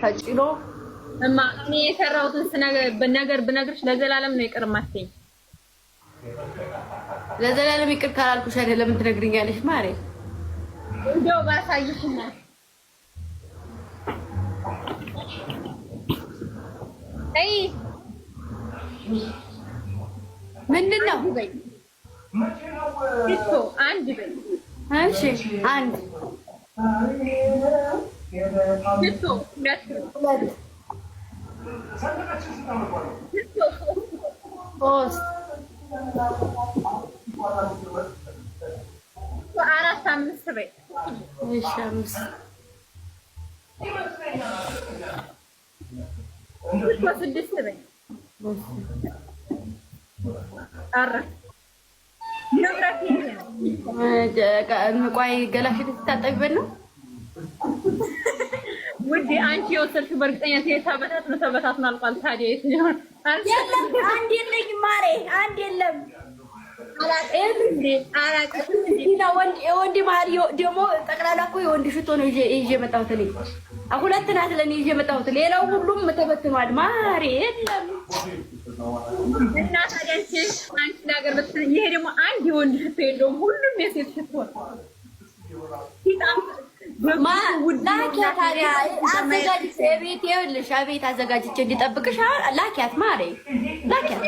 ተጭኖ እማ እኔ የሰራሁትን ነገር ብነግርሽ ለዘላለም ነው ይቅር የማትይኝ። ለዘላለም ይቅር ካላልኩሽ አይደለም ትነግሪኛለሽ ማሬ። እንደው ባሳይሽና አይ ምንድን ነው ሽቶ አንድ በይ። እሺ አንድ ሽቶ ሁለት ሁለት ሽቶ ሶስት አራት አምስት በይ። እሺ አምስት ሽቶ ስድስት በይ። ኧረ ንብረት ይሄ ነው። ቆይ ገላሽን ልትታጠቢበት ነው? ውዴ አንቺ የወሰድሽው በእርግጠኛ ተበታትኖ ተበታትኖ አልቋል። ታዲያ የት ነው? የለም አንድ የለኝም ማሬ፣ አንድ የለም። የወንድ ባህል ደግሞ ጠቅላላ እኮ የወንድ ሽቶ ነው ይዤ የመጣሁት እኔ። ሁለት ናት ለእኔ ይዤ የመጣሁት፣ ሌላው ሁሉም ተበትኗል ማሬ። የለም እና ታዲያ አንቺ ለሀገር ይሄ ደግሞ አንድ የወንድ ሽቶ የለውም፣ ሁሉም የሴት ሽቶ ነው። ላኪያት ታዲያ አዘጋጅቼ ቤት ይኸውልሽ፣ አቤት አዘጋጅቼ እንዲጠብቅሽ ላኪያት ማሬ፣ ላኪያት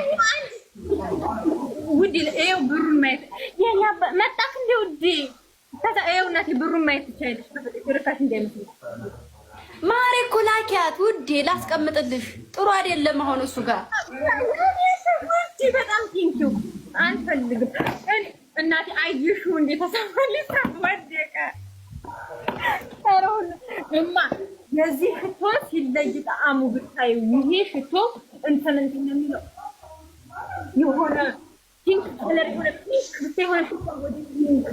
ውድ ይኸው ብሩን ማየት የኔ መጣክ እንደ ውዴ ይኸው እናቴ ብሩን ማየት ትችያለሽ። ርካሽ እንዳይመስልሽ ማሬ እኮ ላኪያት ውዴ፣ ላስቀምጥልሽ። ጥሩ አይደለም አሁን እሱ ጋር ውዴ፣ በጣም thank you አንፈልግም እናቴ። አየሽው እንዴ ተሰማልኝ ወደቀ። ኧረ እማ የዚህ ሽቶ ሲለይ ጣዕሙ ብታዩ፣ ይሄ ሽቶ እንትን እንትን ነው የሚለው የሆነ pink color የሆነ pink ብቻ የሆነ ሽቶ ወደ pink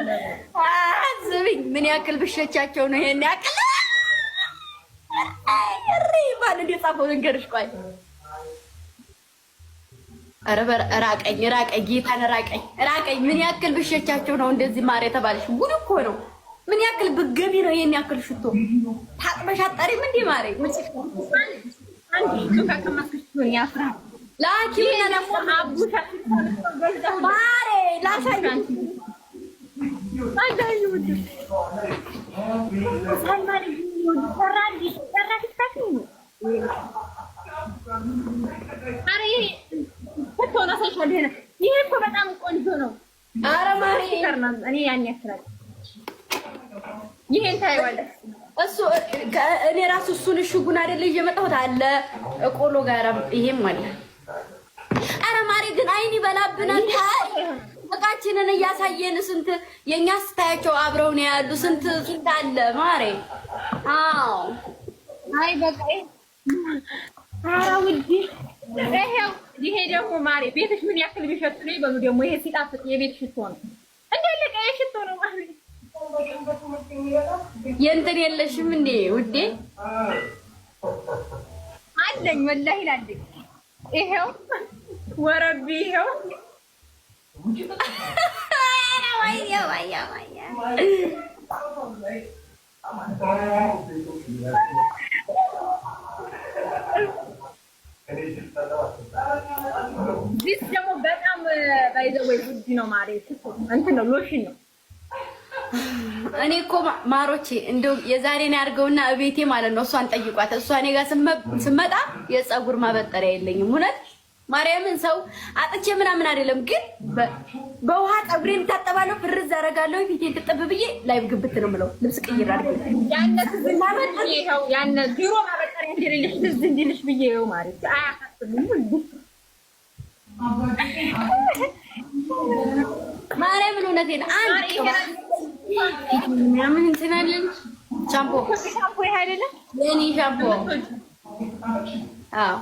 ነው። አስቢኝ ምን ያክል ብሸቻቸው ነው ይሄን ያክል እሪ ማን እንደጻፈው ልንገርሽ። ቆይ ኧረ ራቀኝ ራቀኝ፣ ጌታን ራቀኝ ራቀኝ። ምን ያክል ብሸቻቸው ነው እንደዚህ ማር የተባለሽ? ጉድ እኮ ነው። ምን ያክል ብገቢ ነው ይሄን ያክል ሽቶ? ታጥበሽ አጠሪም እንዴ ማሬ? ላኪውና ደግሞ ማሬ ላሳይ ይሄ እኮ በጣም ቆንጆ ነው። ኧረ ማሬ እኔ ያን ያክላል። ይሄን ታይዋለሽ። እሱ እኔ ራሱ እሱን እሽጉን አይደለ ይዤ የመጣሁት አለ ቆሎ ጋራም ይሄም አለ። ኧረ ማሬ ግን አይን ይበላብናል። እቃችንን እያሳየን ስንት የእኛ ስታያቸው አብረው ነው ያሉ። ስንት ስንት አለ ማሬ። አዎ አይ በቃ ኧረ ውዴ ይሄው ይሄ ደግሞ ማሬ ቤትሽ ምን ያክል ቢሸት ነው ይበሉ። ደግሞ ይሄ ሲጣፍጥ የቤት ሽቶ ነው እንዳለቀ የሽቶ ነው ማሬ። የእንትን የለሽም እንዴ ውዴ? አለኝ ወላሂ ላለኝ። ይሄው ወረቢ ይሄው this ደግሞ በጣም by the way ውድ ነው ማሬ። እንትን ነው ሎሽን ነው። እኔ እኮ ማሮቼ እንደው የዛሬን ያድርገውና እቤቴ ማለት ነው እሷን ጠይቋት። እሷ እኔ ጋር ስመጣ የፀጉር ማበጠሪያ የለኝም። እውነት ማርያምን ሰው አጥቼ ምናምን አይደለም፣ ግን በውሃ ፀጉሬን እታጠባለሁ፣ ፍርዝ አደርጋለሁ፣ ፊቴን ትጥብ ብዬ live ግብት ነው የምለው። ልብስ ቅይር አድርጌ ያነ ድሮ ማበጠሪያ እንደሌለሽ ትዝ እንዲልሽ ብዬ ይኸው ማሬ አያሳስብም። ማርያምን እውነቴን አንድ ምናምን እንትን አለን። ሻምፖ ሻምፖ ይሄ አይደለም የኔ ሻምፖ። አዎ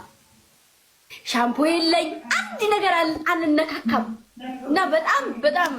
ሻምፖ የለኝ፣ አንድ ነገር አንነካካም። እና በጣም በጣም